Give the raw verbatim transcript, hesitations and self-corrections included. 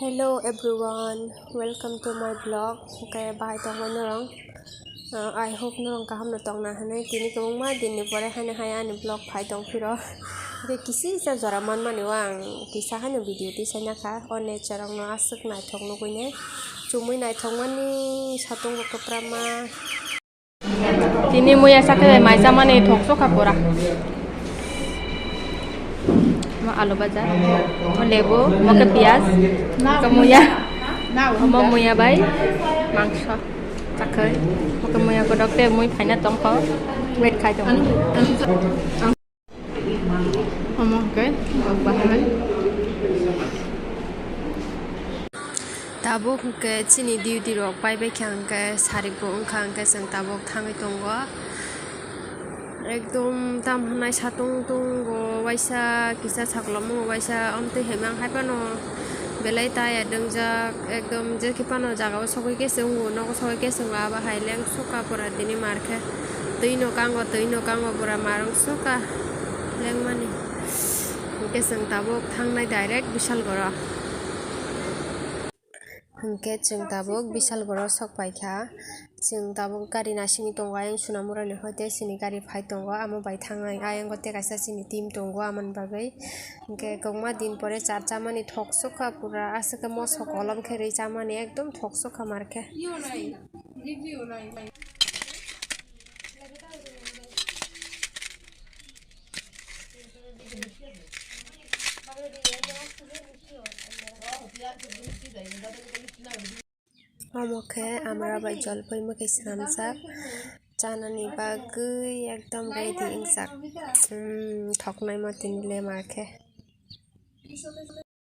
Hello everyone, welcome to my vlog. Hwnkhe bahai tongma norong? Uh, I hope norong kaham no tongna hinwi. Tini kwbangma dinni pore haino hai ani vlog phai tong phiro. Hwnkhe kisa jora manmani o ang kisa haino video tisai nakha. O nature rokno aswk naithok nugwini. Chumui naithokmani satung bo kwpramma. Tini muya sakhe mai chamani thok sokha pura. Mo alu bajar, mo lebu, mo ke piyaj, mo ke muya, mo muya bai mangso chakhai, mo ke muya kodok te mui phaina tongkho, wait khai tong. Omo hwnkhe bahai. Tabuk hwnkhe chini duty rok pai bai kha hwnkhe sarik bo wngkha hwnkhe chwng tabuk thangwi tongo. Ekdom tam hwnai satung tung bo waisa kisa sakolom o waisa amtwi hai mang hai phano belai taya dwngjak. Ekdom je khe phano jaga o sogwi khe se wngo, nogo sogwi khe se wngo, abo hai leng sukha pura tini mar khe twi no kango, twi no kango pura mar wng sukha lengmani. Hwnkhe chwng tabuk thangnai direct Bishalgoro. Hwnkhe chwng tabuk Bishalgoro sok pai kha. Chwng tabuk gari nasingwi tongo, ayang Sonamurani hoite chini gari phai tongo, amo bai thangnai. Ayang o tei kaisa chini team tongo, amoni bagwi. Hwnkhe kwbangma din pore char chamani thok sukha pura, aswk khe mosok kolom khe rwi chamani ekdom thok sukha mar khe. Omo khe amra bai jolpoi mokhe swnamjak, chanani bagwi ekdom ready wngjak. Umm, thoknai mo tini le ma khe.